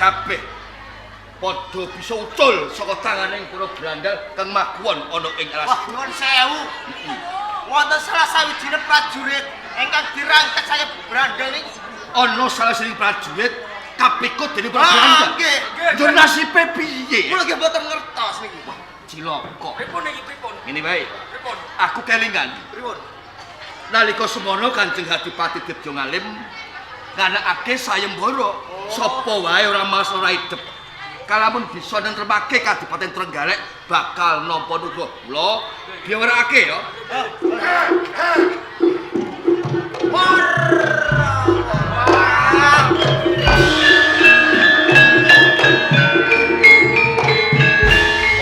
kabeh padha bisa ucul saka tanganing para brandal kang maguwon ana ing alas. Wah, nyuwun sewu. Wonten salah sawijine prajurit ingkang dirangket saya brandal niku. Ana salah siji prajurit kapikut dening para Ah, brandal. nggih. Yo nasibe piye? Kula nggih mboten ngertos niki. Cilaka. Pripun niki pripun? Ngene wae. Pripun? Aku kelingan. Pripun? Nalika semono Kanjeng Adipati Dibya Ngalim nganakake sayembara sapa wae ora mas ora idep. Kalamun bisa nentremake Kadipaten Trenggalek bakal nampa nugroho. Mula biyawarake ya.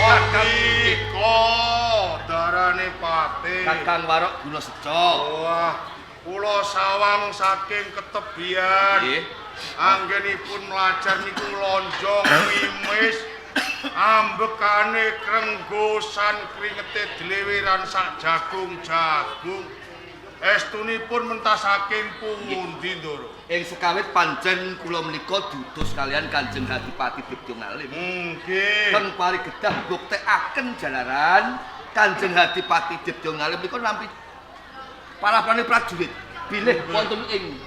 Wadika darane pati. Kakang Warok Guna Seco. Wah, kula sawang saking ketebian. Nggih. Anggenipun mlajar niku lonjong wimis ambekane krenggosan kringete dleweran sak jagung-jagung. Estunipun mentas saking pundi, Ndoro? Ing sekawit pancen kula menika diutus kalian Kanjeng Adipati Dibya Ngalim. Nggih. Teng parigedah buktekaken jalaran Kanjeng Adipati Dibya Ngalim menika nampi para-parane prajurit bilih wonten ing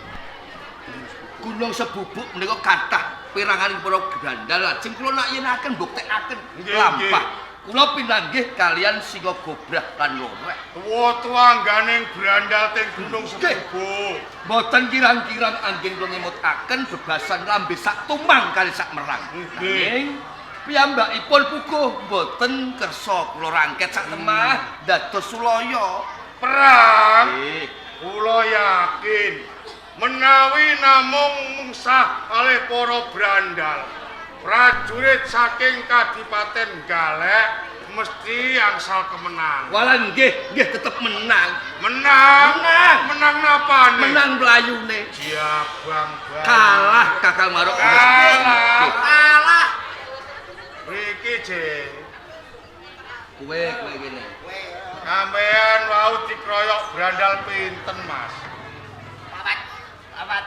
Gunung Sebubuk menika kathah peranganing para grandal lajeng kula nakyenaken buktekaken lampah. Kula pinanggih kalian Singa Gobrah lan Lorek. Tuwa-tuwangganing brandal teng Gunung Sebubuk. Mboten kirang-kirang anggen kula ngemutaken bebasan lambe sak tumang kali sak merang. Nggih. Nanging piyambakipun puguh mboten kersa kula rangket sak temah dados sulaya. Perang. Nggih. Kula yakin menawi namung mengsah kalih para brandal, prajurit saking Kadipaten Galek mesti angsal kemenangan. Walah nggih, nggih tetep menang. Menang, Menang. menang napane? Menang mlayune. Jabang bang. Kalah Kakang Warok. Kalah. Kalah. Mriki, Jeng. Kowe kowe kene. Sampean wau dikroyok brandal pinten, Mas? Papat. Papat.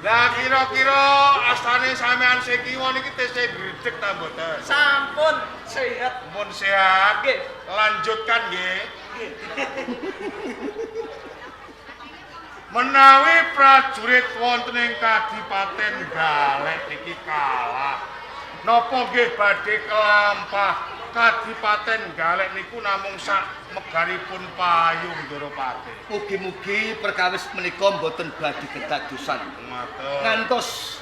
Lah kira-kira astane sampean sing kiwa niki tesih gredeg ta mboten? Sampun sehat. Mun sehat. Nggih. Lanjutkan nggih. Menawi prajurit wonten ing Kadipaten Galek niki kalah. Napa nggih badhe kelampah Kadipaten Galek niku namung sak megaripun payung Ndoropati. Mugi-mugi perkawis menika mboten badhe kedadosan. Ngaten. Ngantos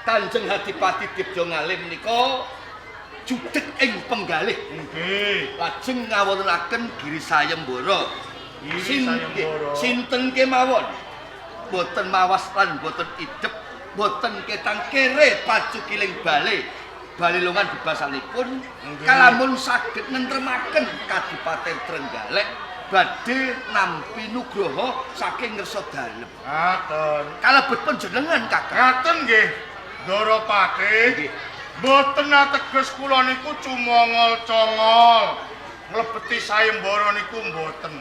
Kanjeng Adipati Dibya Ngalim menika judeg ing penggalih. Nggih. Lajeng ngawontenaken Giri Sayembara. Giri Sayembara. Sinten kemawon mboten mawas lan mboten idep, mboten ketang kere pacukiling bale. Balelongan bebasanipun kalamun saged nentremaken Kadipaten Trenggalek badhe nampi nugroho saking ngersa dalem. Ngaten. Kalebet panjenengan Kakang. Ngaten nggih, Ndoropati. Nggih. Mboten ateges kula niku cumongol-congol nglebeti sayembara niku mboten.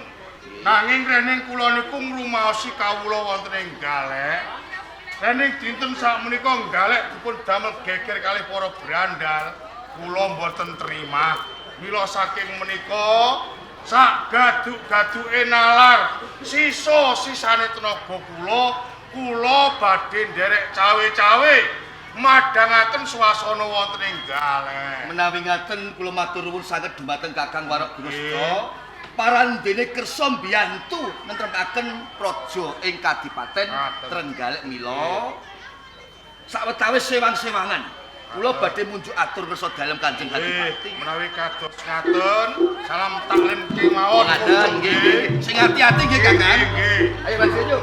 Nanging rening kula niku ngrumaosi kawula wonten ing Galek. Rening dinten sakmenika Galek dipun damel geger kalih para brandal, kula mboten terima. Mila saking menika sak gaduk-gaduke nalar sisa-sisane tenaga kula, kula badhe nderek cawe-cawe madhangaken swasana wonten ing Galek. Menawi ngaten kula matur nuwun sanget dumateng Kakang Warok Guruseta. Parandene kersa mbiyantu nentremaken praja ing Kadipaten Trenggalek mila sawetawis sewang-sewangan kula badhe munjuk atur kersa dalem Kanjeng Adipati. Menawi kados ngaten, salam taklim kemawon. Ngaten nggih. Sing ati-ati nggih Kakang. Nggih. Ayo Mas Yoyo.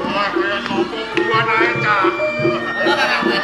Wah, kaya nopo buan ae, Cak. Oh.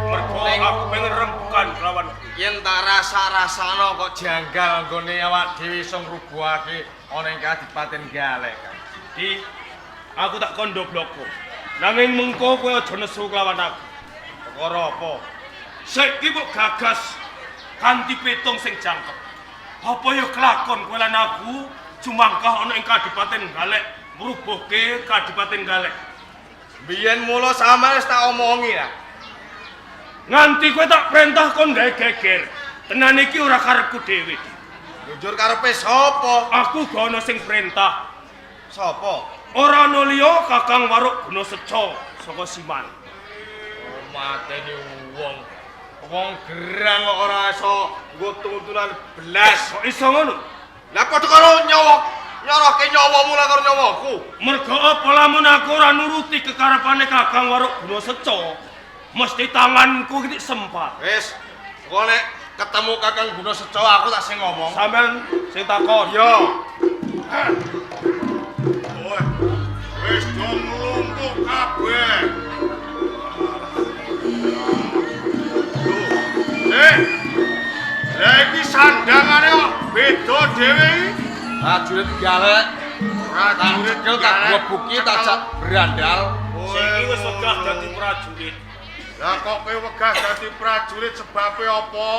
Mergo aku pengen rembukan kelawan. Yen tak rasa-rasano kok janggal nggone awak dhewe iso ngrubuhake ana ing Kadipaten Galek. Kang. Di aku tak kondo bloko. Nanging mengko kowe aja nesu kelawan aku. Perkara apa? Saiki mbok gagas kanthi petung sing jangkep. Apa ya kelakon kowe lan aku jumangkah ana ing Kadipaten Galek, ngrubuhke Kadipaten Galek. Biyen mula sampeyan wis tak omongi lah. Nganti kowe tak perintah kon gawe geger. Tenan iki ora karepku dhewe. Jujur karepe sapa? Aku gak ana sing perintah. Sapa? Ora ana liya Kakang Waruk Guna Seca saka Siman. Oh, mateni wong. Wong gerang kok ora iso nggo tuntunan blas. Kok iso ngono? Lah padha karo nyawa, nyoroke nyawamu lan karo nyawaku. Mergo apa lamun aku ora nuruti kekarepane Kakang Waruk Guna Seca, mesti tanganku iki sempat. Wis, engko nek ketemu Kakang Guna Seca aku tak sing ngomong. Sampeyan sing takon. Iya. Woi, wis do nglumpuh kabeh. Eh. Lah iki sandangane kok beda dhewe iki. Prajurit Galek, Prajurit tak tak gebuki tak jak berandal. Sing iki wis wegah dadi prajurit. Lah kok kowe wegah dadi prajurit sebabe apa?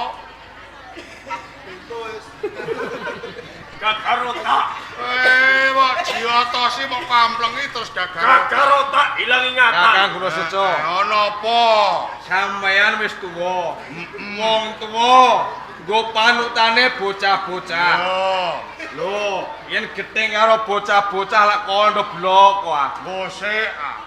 Gagar otak. Eh, kok diotosi kok kamplengi terus gagal. Gagar otak ilang ingatan. Kakang Guna Seca. Ana apa? Sampeyan wis tuwa. Wong tuwa nggo panutane bocah-bocah. Yo, Lho, yen gething karo bocah-bocah lak kondo bloko ah. bose ah.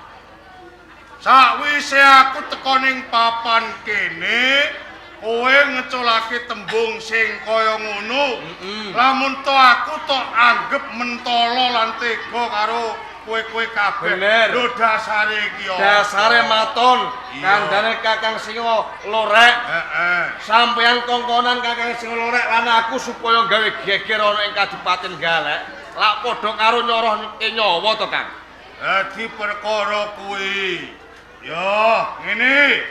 Sakwise aku teko ning papan kene, kowe ngeculake tembung sing kaya ngono. Lamun to aku tok anggep mentala lan tega karo kowe-kowe kabeh. Bener. Lho dasare iki apa? Dasare maton, Iya. kandhane Kakang Singa Lorek. Heeh. Sampeyan kongkonan Kakang Singa Lorek lan aku supaya gawe geger ana ing Kadipaten Galek. Lak padha karo nyorohke nyawa to, Kang. Dadi perkara kuwi. Ya, ngene.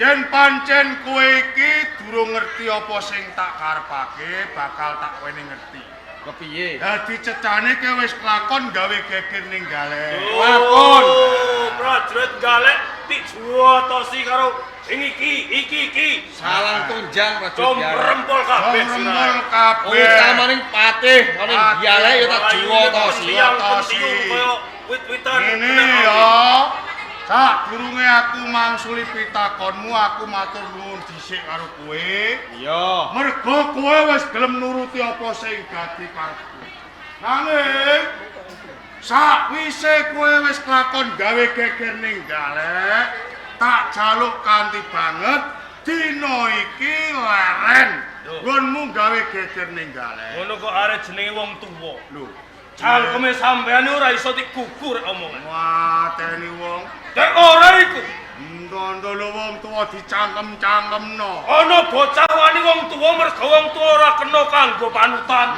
Yen pancen kowe iki durung ngerti apa sing tak karepake, bakal tak weni ngerti. Kepiye? Dadi cecane ke wis kelakon gawe geger ning Galek. Lakon. Oh, prajurit Galek dijuwatosi karo sing iki, iki iki. Salang tunjang prajurit Galek. Comprempol kabeh. Remul kabeh. Utamaning patih ana ing Galek ya tak juwatosi. Juwatosi. Kaya wit-witan. Ngene ya. Sadurunge aku mangsuli pitakonmu, aku matur nuwun dhisik karo kowe. Iya. Mergo kowe wis gelem nuruti apa sing dadi karepku. Nanging sakwise kowe wis kelakon gawe geger ning Galek, tak jaluk kanthi banget dina iki leren. Nggonmu gawe geger ning Galek. Ngono kok arek jenenge wong tuwa. Lho, Cangkeme sampean ora iso digugur omongan. mateni wong. Dek ora iku. Ndondo lho wong tuwa dicangkem-cangkemno. Ana bocah wani wong tuwa mergo wong tuwa ora kena kanggo panutan.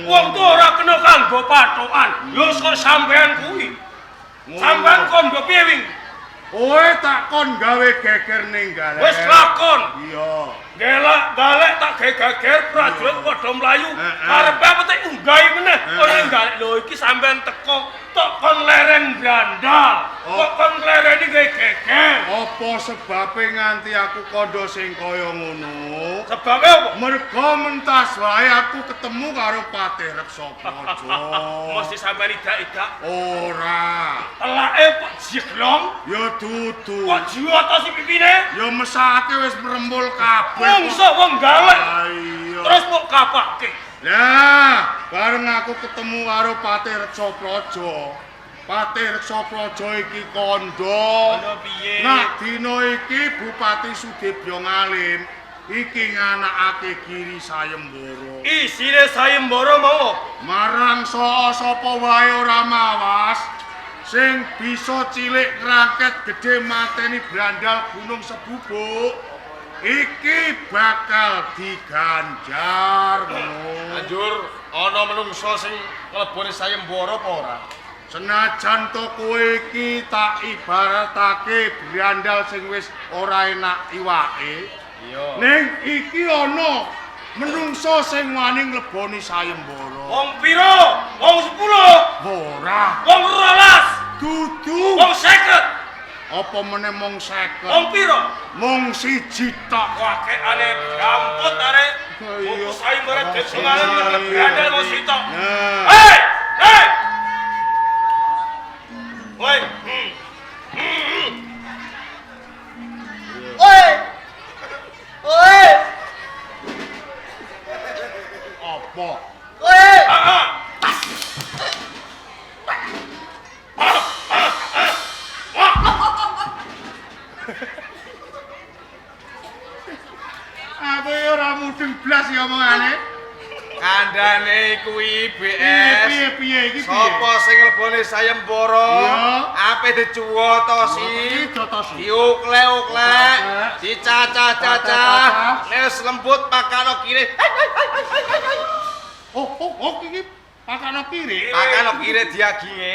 Wong tuwa ora kena kanggo patokan. Ya wis kok sampean kuwi. Sampean kondo piye wing? Kowe tak kon gawe geger ning Galek. Wis lakon. Iya. Gelak galek tak gawe geger prajurit padha mlayu. Karepe apa tak unggahi meneh ora ing galek. Lho iki sampean teko tok kon leren brandal. Kok kon lereni gawe geger. Apa sebabe nganti aku kandha sing kaya ngono? Sebabe apa? Mergo mentas wae aku ketemu karo Patih Reksapraja. Mesti sampean idak-idak. Ora. Telake kok jiglong, Ya dudu. kok jiwatosi pipine. Ya mesake wis merembul kabeh. Mungso wong galek. Ah, iya. Terus mbok kapake. Lah, bareng aku ketemu karo Patih Reksapraja. Patih Reksapraja iki kandha. Kandha piye? Nak dina iki Bupati Sudebya Ngalim iki nganakake Giri Sayembara. Isine sayembara mau apa? Marang sapa wae ora mawas sing bisa cilik ngrangket gedhe mateni brandal Gunung Sebubuk iki bakal diganjar ngono. Banjur ana menungsa sing nglebone sayembara apa ora? Senajan to kowe iki tak ibaratake brandal sing wis ora enak iwake. Iya. Ning iki ana menungso sing wani ngleboni sayembara. Wong piro? Wong 10, Ora. wong 12, Dudu. wong 50, Apa meneh mung 50? wong piro? Mung siji tok. Wakekane gamput arek. Iya. Wong sayembara dejongane brandal wong sitok. Nah. Hei! Hei! Woi. Oi! Oi! Apa? Oi! Ah, ah. Aku ya ora mudeng blas ya omongane. Kandhane kuwi Piye BS. piye piye iki piye? Sapa sing ngleboni sayembara? Iya. Ape dicuwotosi? Dicotosi. Diuklek-uklek, dicacah-cacah, Cacah. nek wis lembut pakano kire. Oh, oh, oh iki pakano kiri. Pakano kire diaginge.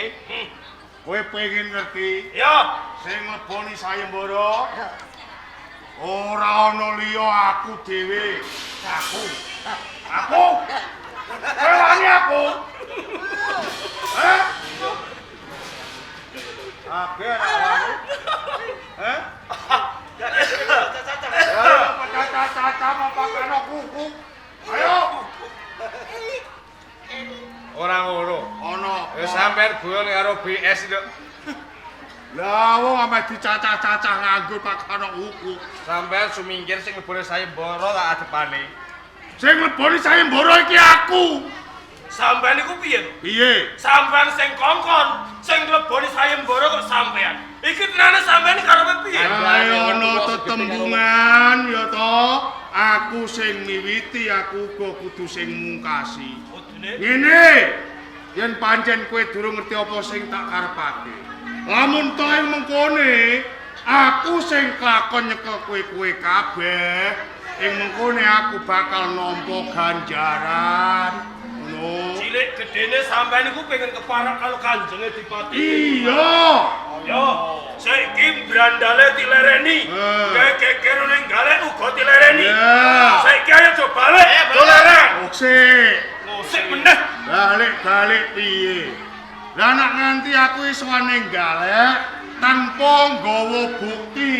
Kowe pengen ngerti Ya, sing ngleboni sayembara? Ora ana liya aku dhewe. Aku. Aku. Kowe wani aku. Heh? Abe ora wani. Heh? Ayo cacah-cacah pakano kuku. Ayo. Ora ngono. Ana Wis sampean guyon karo BS nduk. Lah wong ame dicacah-cacah nganggo pakano kuku. Sampean sumingkir sing ngleboni sayembara tak adepane. Sing ngleboni sayembara iki aku. sampean iku piye to? Piye? Sampean sing kongkon, sing ngleboni sayembara kok sampean. Iki tenane sampean karepe piye? Ayo ana tetembungan ya to. Aku sing miwiti, aku uga kudu sing mungkasi. Kudune Ngene, yen pancen kowe durung ngerti apa sing tak karepake. Lamun to ing mengkone, aku sing kelakon nyekel kowe-kowe kabeh, ing mengkone aku bakal nampa ganjaran. Ngono. cilik gedene sampean iku pengen keparak karo Kanjenge Dipati. Iya. Yo, saiki brandale dilereni. Eh. Geger ning galek uga dilereni. Ya. Saiki ayo do balik. Do leren. Sik. Ngosik meneh. Balik-balik piye? Lah nek nganti aku iso ning galek tanpa nggawa bukti.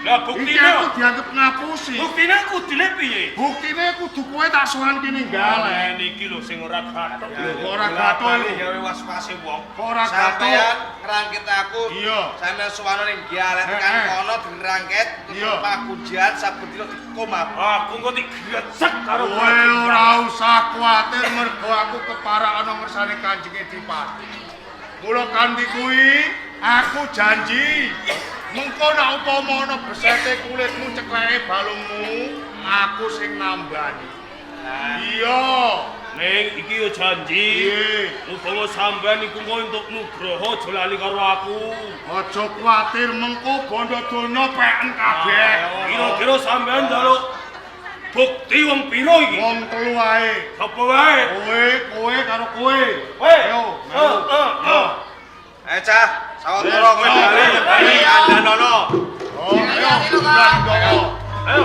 Lah, buktine iki aku dianggep ngapusi. Buktine kudune piye? Buktine kudu kowe tak sowan kene galek. Niki lho sing ora gathuk. Lho kok ora gathuk Bali lho. gawe was-wase wong. Kok ora gathuk? Sampean ngrangkit aku. Iya. Sampean suwana ning galek tekan Heeh. kono dirangkit Iya. pakujian saben dina dikomap. Aku engko digrecek karo Kowe ora usah kuwatir mergo aku keparak ana ngersane Kanjeng Adipati. Mula kanthi kuwi aku janji mengko nek upama ana besete kulitmu cekleke balungmu, aku sing nambani. Iya. Ning iki yo janji. Piye? Upama sampean iku engko entuk nugroho aja lali karo aku. Aja kuwatir mengko bondo donya peken kabeh. Kira-kira sampean njaluk bukti wong piro iki? Wong telu wae. Sapa wae? Kowe, kowe karo kowe. Kowe. Ayo, Eh, eh, eh. Eh cah, sawetara kowe bali. Bali. Kandhanono. Oh, ayo, ndang. Ayo.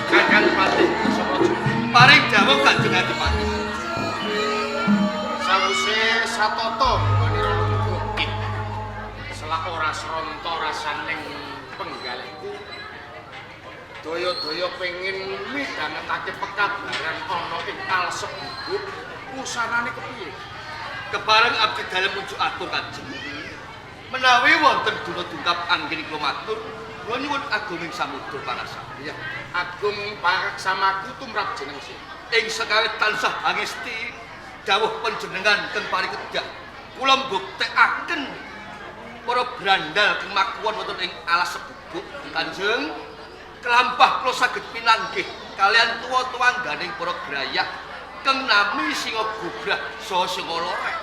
Kakang Patih Saraja. Paring dawuh Kanjeng Adipati. Sawise satata nggone lungguh. Selak ora sronta rasaning penggalihku. Daya-daya pengin midhangetake pekabaran ana ing Alsebubuk, wusanane kepiye? Kepareng abdi dalem unjuk atur Kanjeng. Menawi wonten duna dungkap anggene kula matur, kula nyuwun agunging samudra pangaksama. Iya, agung pangaksamaku tumrap jeneng sih. Ing sekawit tansah angesti dawuh panjenengan teng parikedhak. Kula mbuktekaken para brandal keng makuwon wonten ing alas Sebubuk Kanjeng. Kelampah kula saged pinanggih kalian tuwa-tuwangganing para grayak keng nami Singa Gobrah saha Singa Lorek.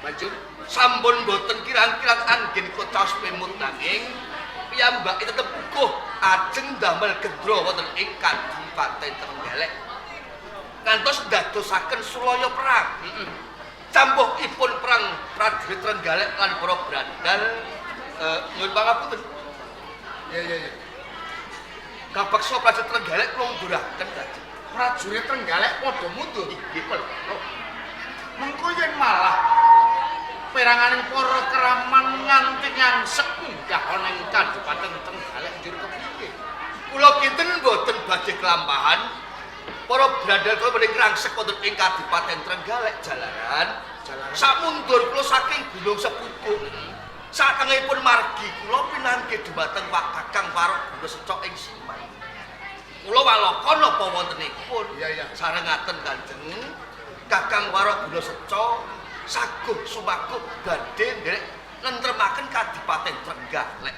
Banjur sampun boten kirang-kirang anggen kula caos pemut nanging piyambake tetep kukuh ajeng damel gendra wonten ing Kadipaten Trenggalek. Ngantos ndadosaken sulaya perang. Campuhipun perang prajurit Trenggalek lan para brandal nyuwun pangapunten. Iya iya iya. Kapeksa prajurit Trenggalek kula unduraken Kanjeng. Prajurit Trenggalek padha mundur. Inggih. Mengko yen malah peranganing para keraman nganti ngangsek munggah ana ing Kadipaten Trenggalek njur kepiye? Kula kinten boten badhe kelampahan. Para brandal kula badhe ngrangsek wonten ing Kadipaten Trenggalek jalaran. Samundur kula saking Gunung Sebubuk. Sakangipun margi kula pinanggih dumateng Kakang Warok Guna Secok ing Siman. Kula walaka napa wontenipun? Iya iya. Sarengaten Kanjeng Kakang Warok Guna Secok saguh sumaguh badhe nderek nentremaken Kadipaten Trenggalek.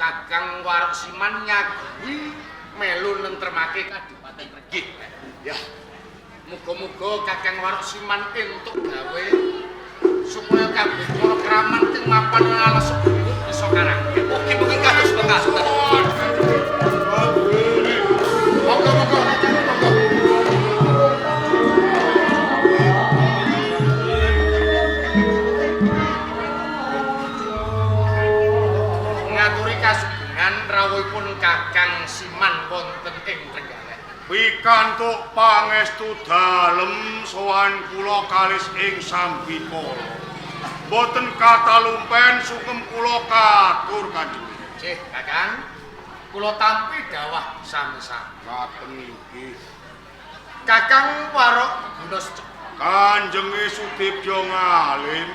Kakang Warok Siman nyaguhi melu nentremake Kadipaten Trenggalek. Ya, muga-muga Kakang Warok Siman entuk gawe supaya kabeh para keraman kang mapan nang alas Sebubuk bisa karangke. Mugi-mugi kados mekaten. Monggo-monggo Kakang, monggo. Ngaturi kasugengan rawuhipun Kakang Siman wonten ing Trenggalek. Pikantuk pangestu dalem sowan kula kalis ing Sambikala. Boten katalumpen sungkem kula katur Kanjeng. Nggih, Kakang. Kula tampi dawah sami-sami. Ngaten inggih. Kakang Warok Guna Secok Kanjenge Sudibya ngalim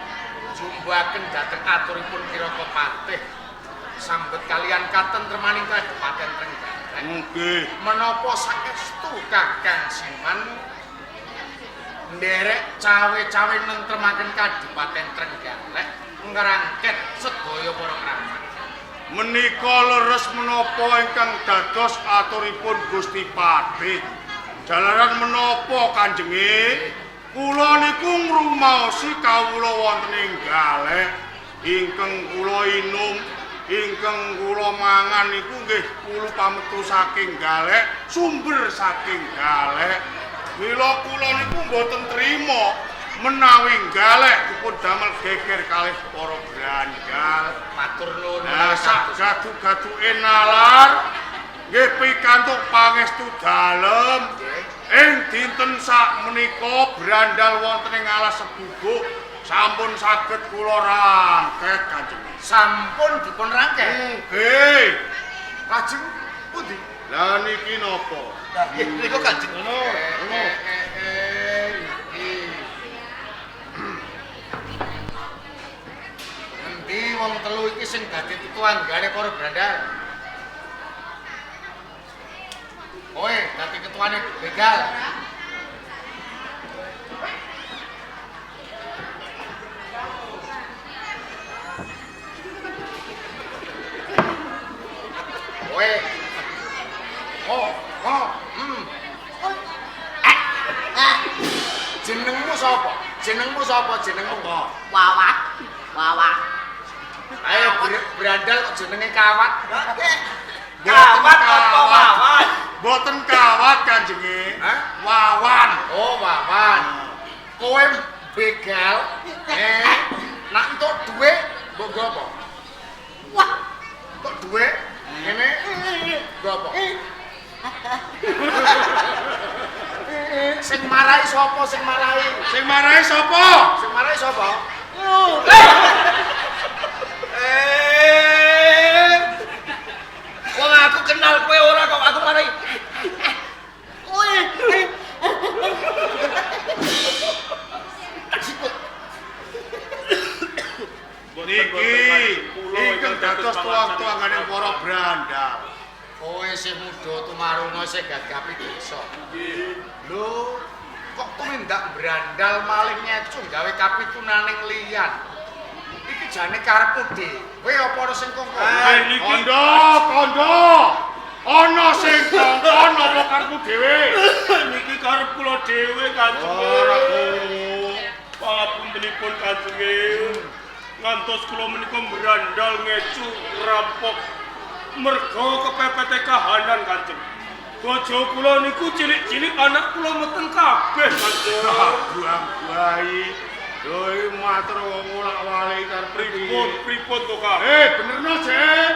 jumbuhaken dhateng aturipun Kiraka Patih sambet kalian katentremaning Kadipaten Trenggalek. Nggih. Menapa saestu Kakang Siman nderek cawe-cawe nentremaken Kadipaten Trenggalek ngrangket sedaya para keramat. Menika leres menapa ingkang dados aturipun Gusti Patih. Jalaran menapa Kanjenge? Kula niku ngrumaosi kawula wonten ing Galek. Ingkang kula inum, ingkang kula mangan niku nggih kula pametu saking Galek, sumber saking Galek. Mila kula niku mboten trima menawi Galek dipun damel geger kalih para brandal. Matur nuwun. Lah sak gadu-gaduke nalar nggih pikantuk pangestu dalem. Ing dinten sak menika brandal wonten ing alas Sebubuk sampun saged kula rangket Kanjeng. Sampun dipun rangket. Nggih. Lajeng pundi? Lah niki napa? Nggih, niku Kanjeng. Ngono, ngono. Iki. Endi wong telu iki sing dadi tetuanggane para brandal? Kowe dadi ketuane begal. Kowe. Oh, oh, Jenengmu sapa? Jenengmu sapa jenengmu? Wawat. Wawat. Ayo brandal kok jenenge kawat. Kawat apa wawat? Mboten kawat Kanjenge. Hah? Wawan. Oh, wawan. Kowe begal. Nak entuk dhuwit mbok nggo apa? Wah, Entuk dhuwit ngene nggo apa? Sing marai sapa sing marai? Sing marai sapa? Sing marai sapa? Wong aku kenal kowe ora kok aku marai. Tak sikut. Ingkang dados tuang-tuangane para brandal. Kowe isih muda tumaruna isih gagapi desa. Nggih. Lho, kok tumindak brandal maling ngecu gawe kapitunaning liyan. Iki jane karepmu dhewe apa ana sing kongkon? Niki Kondo, kondo. Ana sing kongkon apa karepmu dhewe? Niki karep kula dhewe Kanjeng. Ora. Pangapuntenipun Kanjeng. Ngantos kula menika brandal ngecu rampok merga kepepete kahanan Kanjeng. Bojo kula niku cilik-cilik anak kula meten kabeh Kanjeng. Buang bayi. Lho iki matur wong wolak-walik karep Pripun pripun to Kang? Benerno, Cek.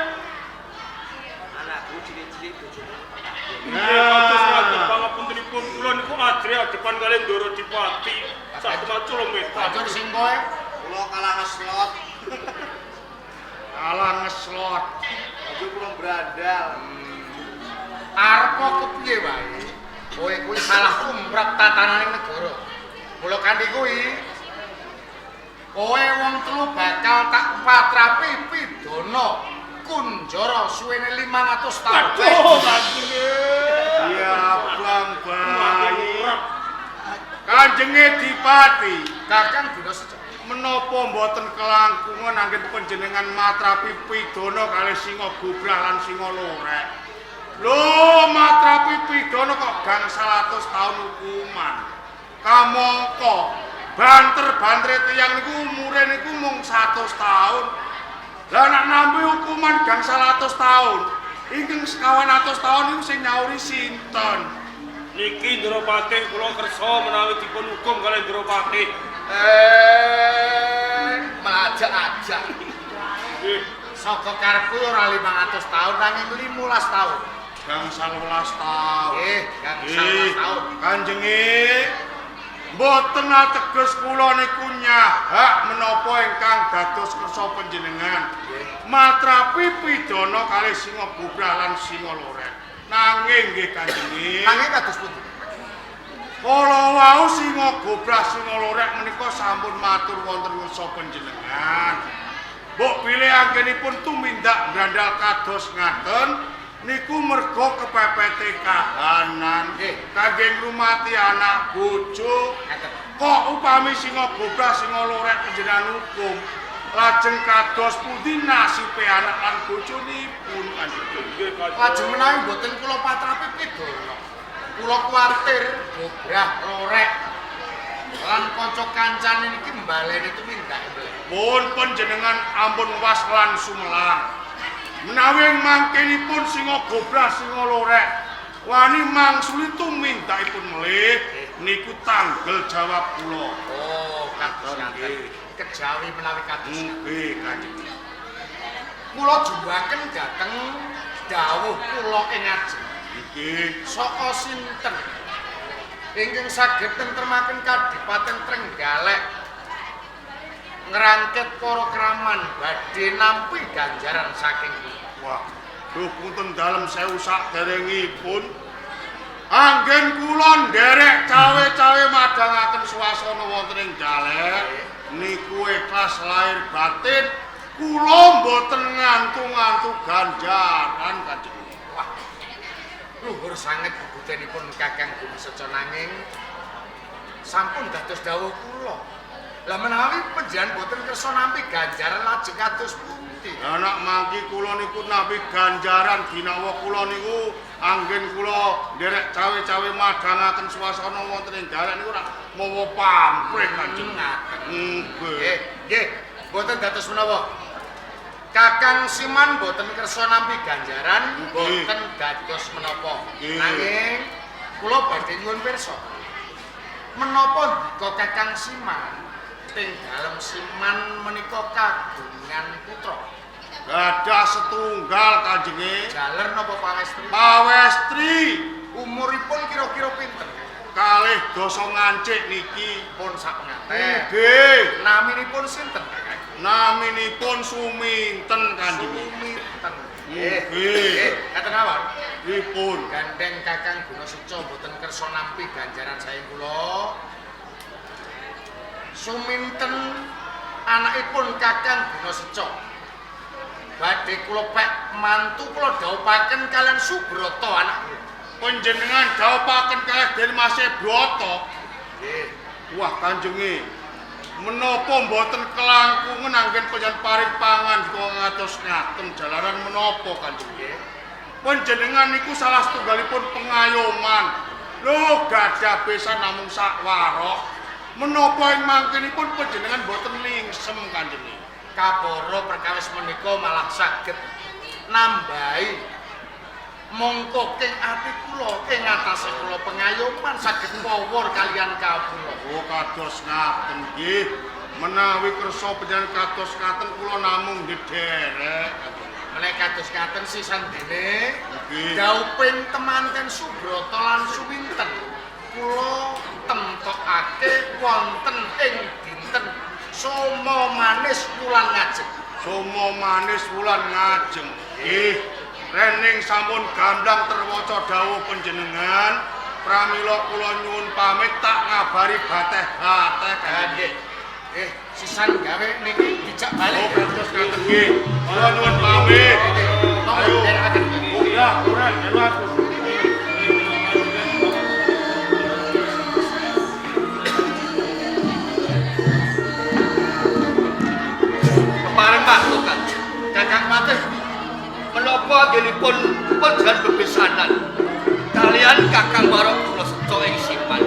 Anakku cilik-cilik bojoku. Nggih, kados ngaten pangapuntenipun kula niku ajre adepan kaliyan Ndara Dipati. Sak macul metan. Banjur sing kowe Kula kalah ngeslot. Kalah ngeslot. Banjur kula brandal. Arep kepiye wae? Kowe kuwi salah tumrap tatananing negara. Mula kanthi kuwi kowe wong telu bakal tak patrapi pidana kunjara suwene 500 taun. Aduh, Kanjeng. Ya abang bayi. Kanjenge Dipati, Kakang Guna Sejo. Menapa mboten kelangkungan anggen panjenengan matrapi pidana kalih Singa Gobrah lan Singa Lorek? Lho, matrapi pidana kok gangsal atus taun hukuman. Kamangka banter-bantere tiyang niku umure niku mung 100 taun. Lah nek nampi hukuman gangsal atus taun, ingkang sekawan atus taun niku sing nyauri sinten? Niki Ndara kula kersa menawi dipun hukum kaliyan Ndara. Melajak-ajak. Nggih. Saka karepku ora 500 taun nanging 15 taun. Gangsal welas taun. Nggih, gangsal welas taun. Kanjenge mboten ateges kula niku nyahak menapa ingkang dados kersa panjenengan. Matrapi pidana kalih Singa Gobrah lan Singa Lorek. Nanging nggih Kanjenge. Nanging kados pundi? Kala wau Singa Gobrah Singa Lorek menika sampun matur wonten ngersa panjenengan. Mbok bilih anggenipun tumindak brandal kados ngaten niku merga kepepete kahanan kangge ngrumati anak bojo. Kok upami Singa Gobrah Singa Lorek panjenengan hukum lajeng kados pundi nasibe anak lan bojonipun Kanjeng? Lajeng menawi mboten kula patrapi pidana. Kula kuwatir Gobrah Lorek lan kanca kancane niki mbaleni tumindake mleh. Pun panjenengan ampun was lan sumelang. Menawi mangkenipun Singa Gobrah Singa Lorek wani mangsuli tumindakipun melih niku tanggel jawab kula. Oh, kados ngaten. Kejawi menawi kados ngaten. Nggih, Kanjeng. Kula jumbaken dhateng dawuh kula ing ngajeng. Nggih. Saka sinten ingkang saged tentremaken Kadipaten Trenggalek ngrangket para kraman badhe nampi ganjaran saking kula. Wah, duh punten dalem sewu saderengipun. Anggen kula nderek cawe-cawe madhangaken swasana wonten ing Galek niku ikhlas lahir batin kula mboten ngantu-ngantu ganjaran Kanjeng. Wah, luhur sanget bubutenipun Kakang Gumaseca nanging sampun dados dawuh kula. Lah menawi panjenengan boten kersa nampi ganjaran lajeng kados pundi? Lah nek mangki kula niku nampi ganjaran ginawa kula niku anggen kula nderek cawe-cawe madhangaken swasana wonten ing Galek niku rak mawa pamrih Kanjeng. Ngaten. Nggih. Nggih, nggih, boten dados menapa. Kakang Siman boten kersa nampi ganjaran, boten dados menapa. Nanging kula badhe nyuwun pirsa. Menapa ndika Kakang Siman teng dalem Siman menika kagungan putra? Gadah setunggal Kanjenge. Jaler napa pawestri? Pawestri. Umuripun kira-kira pinten? Kalih dasa ngancik niki. Pun sapengaten. Nggih. Naminipun sinten, Kakang? Naminipun Suminten Kanjeng. Suminten. Nggih. Nggih, katen mawon. Pripun? Gandeng Kakang Gunaseca mboten kersa nampi ganjaran saking kula. Suminten anakipun Kakang Gunaseca. Badhe kula pek mantu kula dhawuhaken kalian Subrata anak kula. Panjenengan dhawuhaken kalih Den Mas Brata. Nggih. Wah, Kanjenge. Menapa mboten kelangkungan anggen panjenengan paring pangan kok ngatos ngaten jalaran menapa Kanjeng? Panjenengan niku salah setunggalipun pengayoman. Lho, gadah besan namung sak warok. Menapa ing mangkenipun panjenengan mboten lingsem Kanjeng? Kabara perkawis menika malah saged nambahi mongko king ati kula ing ngatasé kula pengayoman saged pawor kalian kawula. Oh, kados ngaten nggih. Menawi kersa panjenengan kados ngaten kula namung ndherek. Menawi kados ngaten sisan dene Nggih. Dauping temanten Subrata lan Suwinten kula temtokake wonten ing dinten Soma Manis wulan ngajeng. Soma Manis wulan ngajeng. Nggih. Rening sampun gamblang terwaca dawuh panjenengan, pramila kula nyuwun pamit tak ngabari bateh-bateh Kanjeng. Nggih. Sisan gawe niki dijak balik. Oh, kados ngaten nggih. Kula nyuwun pamit. Monggo nderekaken. Munggah, kurang melu aku. Kepareng waktu Kanjeng. Kakang Patih, Menapa anggenipun panjenengan bebesanan kalian Kakang Warok kula seca ing Siman.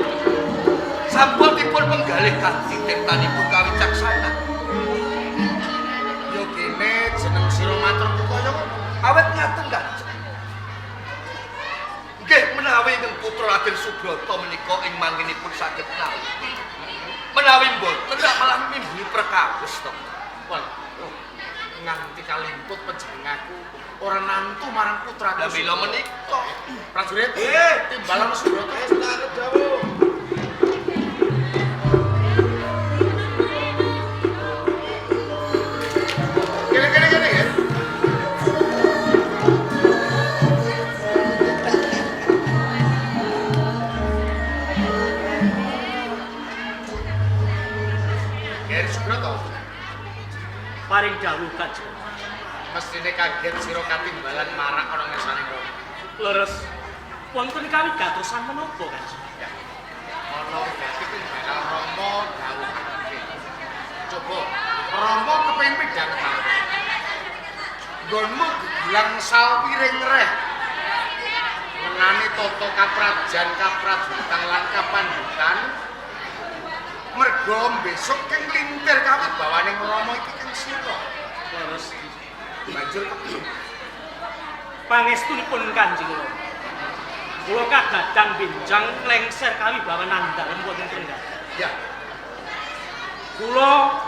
Sampun dipun penggalih kanthi tirtanipun kawicaksanan. yo kene jeneng sira matur kaya ngono. Awet ngaten Kanjeng. Nggih menawi ingkang putra Raden Subrata menika ing manggenipun saged nampi. Menawi mboten lak malah mimbuli perkawis to. Wah, nganti kalimput panjenengaku ora nantu marang putraku. Lah mila menika Prajurit, timbalan Subrata. Wis tak dawuh. Kene kene kene ya. Ger Subrata, Paring dawuh Kanjeng. mestine kaget sira katimbalan marak ana ngersane Rama. Leres. Wonten kawigatosan menapa Kanjeng? Ya. Ana berarti kuwi bakal Rama dawuhake. Coba Rama kepengin midhanget aku. Nggonmu gegulang salwiring reh. Ngenani tata kaprajan, kaprajutan lan kapandutan. Merga besok keng lintir kawibawaning Rama iki keng sira. Leres. Banjur kepiye? Pangestunipun Kanjeng Rama. Kula kagadang benjang lengser kawibawanan dalem wonten Trenggalek. Ya, Kula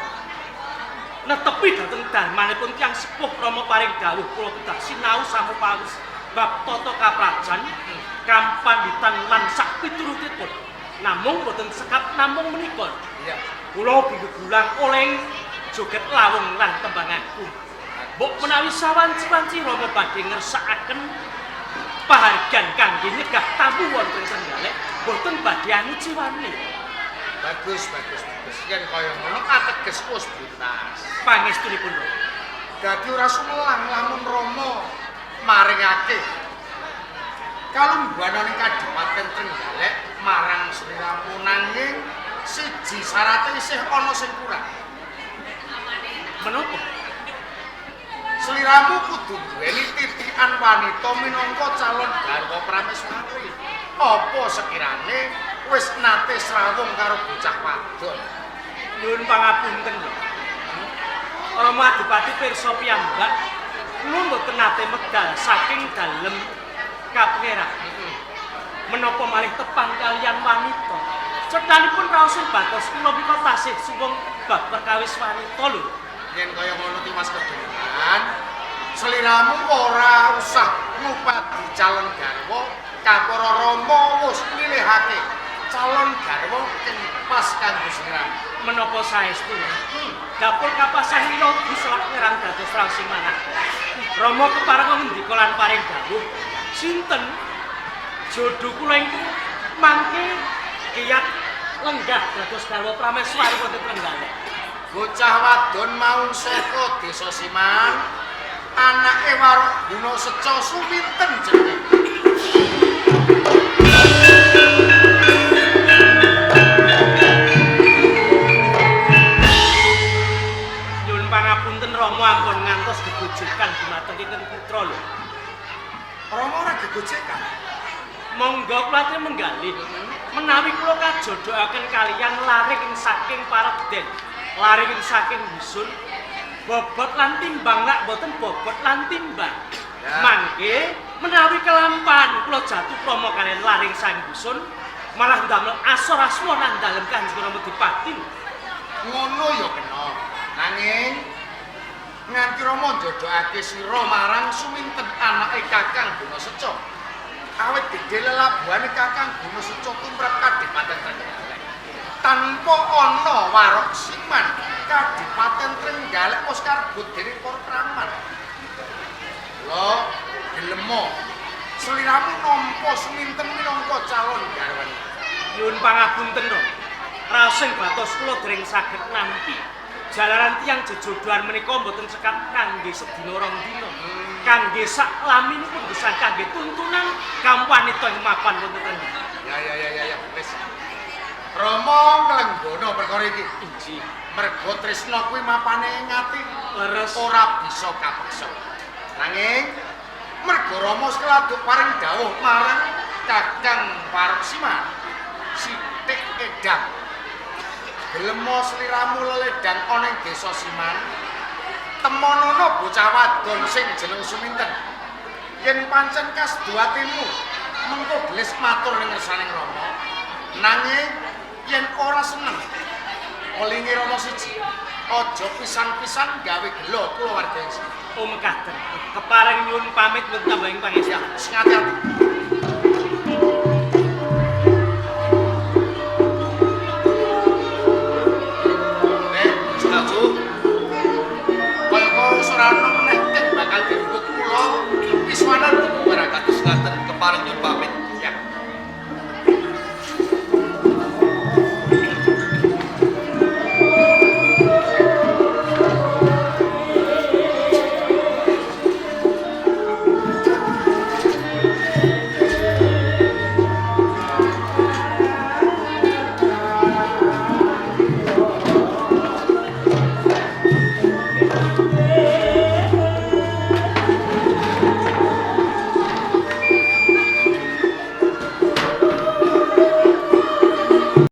netepi dhateng darmanipun tiyang sepuh Rama paring dawuh kula kedah sinau samupawis bab tata kaprajan, kampanditan lan sak piturutipun. Namung boten sekap namung menika. iya. Kula ugi gegulang oleng joget lawung lan tembang agung. Mbok menawi sawanci-wanci Rama badhe ngersakaken pahargyan kangge nyegah tamu wonten Trenggalek boten badhe anuciwani. Bagus, bagus, bagus. Yen kaya ngono ateges wis buntas. Pangestunipun Rama. Dadi ora sumelang lamun Rama maringake kalungguhan ning Kadipaten Trenggalek marang sliramu, nanging siji syarate isih ana sing kurang. Menapa? Sliramu kudu duweni titikan wanita minangka calon garwa prameswari. Apa sekirane wis nate srawung karo bocah wadon? Nyuwun pangapunten lho. Rama Adipati pirsa piyambak kula mboten nate medal saking dalem kapengeran. Menapa malih tepang kalian wanita? Cethanipun raosing batos kula menika tasih suwung bab perkawis wanita lho. Yen kaya ngono tiwas kedengaran, sliramu ora usah ngupadi calon garwa, kapara Rama wis milihake calon garwa keng pas kanggo sliramu. Menapa saestu? Dapur kapasah lila diselak ngerang dados raosing manah. Rama kepareng ngendika lan paring dawuh, sinten jodho kula ingkang mangke kiyat lenggah dados garwa prameswari wonten Trenggalek. Bocah wadon mau saka desa Siman Anake Warok Guna Seca Suminten jenenge. Nyuwun pangapunten Rama ampun ngantos gegojekan dumateng kinten putra lho. Rama ora gegojekan. Monggo kula aturi menggalih. Menawi kula kajodhokaken kaliyan laring ing saking paredhen, laring ing saking dusun, bobot lan timbang lak boten bobot lan timbang. Mangke menawi kelampahan kula jatuh krama kaliyan laring saking dusun, malah ndamel asor asma nang dalem Kanjeng Rama Dipati. Ngono ya kena. Nanging nganti Rama njodhokake sira marang Suminten anake Kakang Guna Seca. Awit gedhe lelabuhane Kakang Guna Seca tumrap Kadipaten Trenggalek. Tanpa ana Warok Siman, Kadipaten Trenggalek wis karebut dening para kraman. Lho, gelemo. Sliramu nampa Suminten minangka calon garwane. Nyuwun pangapunten, Rama. Raosing batos kula dereng saged nampi. Jalaran tiyang jejodhoan menika mboten cekap kangge sedina rong dina. Kangge sak laminipun gesang kangge tuntunan kaum wanita ing mapan wonten Trenggalek. Ya ya ya ya ya, wis. Rama nglenggono perkara iki. Inggih. Mergo tresna kuwi mapane ing ati, Leres. ora bisa kapeksa. Nanging mergo Rama sekeladuk paring dawuh marang Kakang Warok Siman, sithik edang. Gelemo sliramu leledang ana ing desa Siman. Temonono bocah wadon sing jeneng Suminten. Yen pancen kasdu atimu, mengko gelis matur ning ngersaning Rama. Nanging yen ora seneng, olinge Rama siji, aja pisan-pisan gawe gelo kulawarga iki. Oh mekaten. Kepareng nyuwun pamit nyuwun tambahing pangestu. Sing ati-ati.